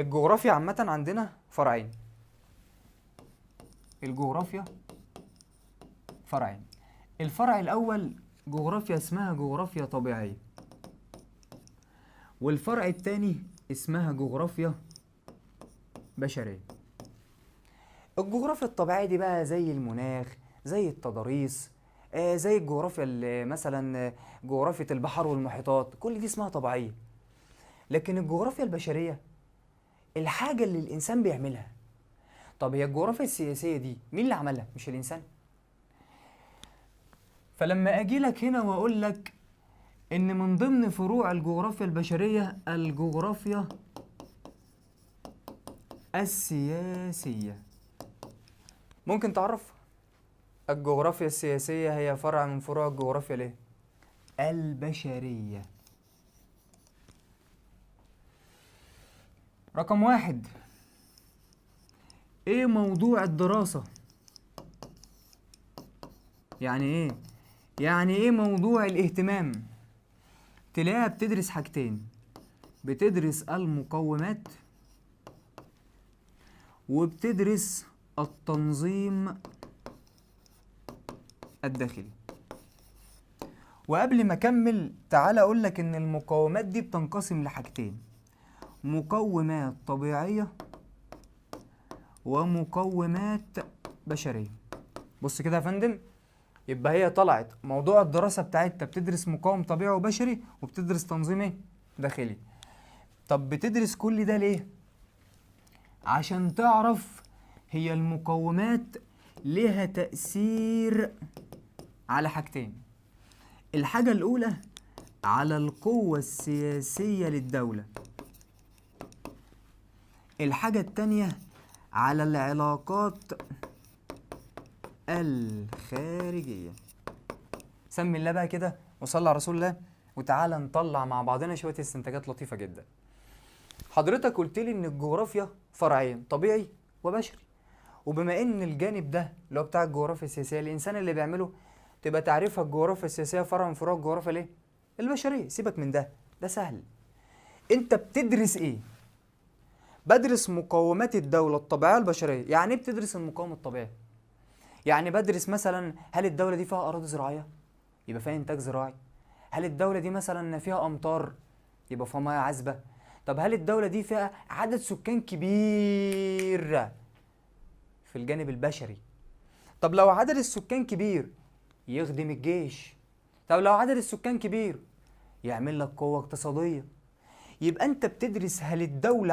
الجغرافيا عامة عندنا فرعين. الجغرافيا فرعين. الفرع الأول جغرافيا اسمها جغرافيا طبيعية، والفرع الثاني اسمها جغرافيا بشرية. الجغرافيا الطبيعية دي بقى زي المناخ، زي التضاريس، زي الجغرافيا اللي مثلا جغرافيا البحار والمحيطات، كل دي اسمها طبيعية. لكن الجغرافيا البشرية الحاجة اللي الإنسان بيعملها. طب هي الجغرافيا السياسية دي مين اللي عملها؟ مش الإنسان؟ فلما أجي لك هنا وأقول لك إن من ضمن فروع الجغرافيا البشرية الجغرافيا السياسية، ممكن تعرف؟ الجغرافيا السياسية هي فرع من فروع الجغرافيا ليه؟ البشرية. رقم واحد، ايه موضوع الدراسة؟ يعني ايه؟ يعني ايه موضوع الاهتمام؟ تلاقيها بتدرس حاجتين، بتدرس المقومات وبتدرس التنظيم الداخلي. وقبل ما اكمل تعالى اقول لك ان المقومات دي بتنقسم لحاجتين، مقومات طبيعية ومقومات بشرية. بص كده يا فندم، يبقى هي طلعت موضوع الدراسة بتاعتها بتدرس مقاوم طبيعي وبشري وبتدرس تنظيم ايه؟ داخلي. طب بتدرس كل ده ليه؟ عشان تعرف هي المقومات لها تأثير على حاجتين. الحاجة الأولى على القوة السياسية للدولة، الحاجة التانية على العلاقات الخارجية. سمي الله بقى كده وصلى على رسول الله، وتعالى نطلع مع بعضنا شوية استنتاجات لطيفة جدا. حضرتك قلت لي إن الجغرافيا فرعين، طبيعي وبشري، وبما إن الجانب ده اللي هو بتاع الجغرافيا السياسية الإنسان اللي بيعمله، تبقى تعريفها الجغرافيا السياسية فرع من فروع الجغرافيا ليه؟ البشرية. سيبك من ده، ده سهل. أنت بتدرس إيه؟ بدرس مقومات الدولة الطبيعية البشرية. يعني إيه بتدرس المقاومة الطبيعية؟ يعني بدرس مثلا هل الدولة دي فيها أراضي زراعية؟ يبقى فيها إنتاج زراعي. هل الدولة دي مثلا فيها أمطار؟ يبقى فيها مياه عذبة. طب هل الدولة دي فيها عدد سكان كبير؟ في الجانب البشري. طب لو عدد السكان كبير يخدم الجيش. طب لو عدد السكان كبير يعمل لك قوة اقتصادية. يبقى أنت بتدرس هل الدولة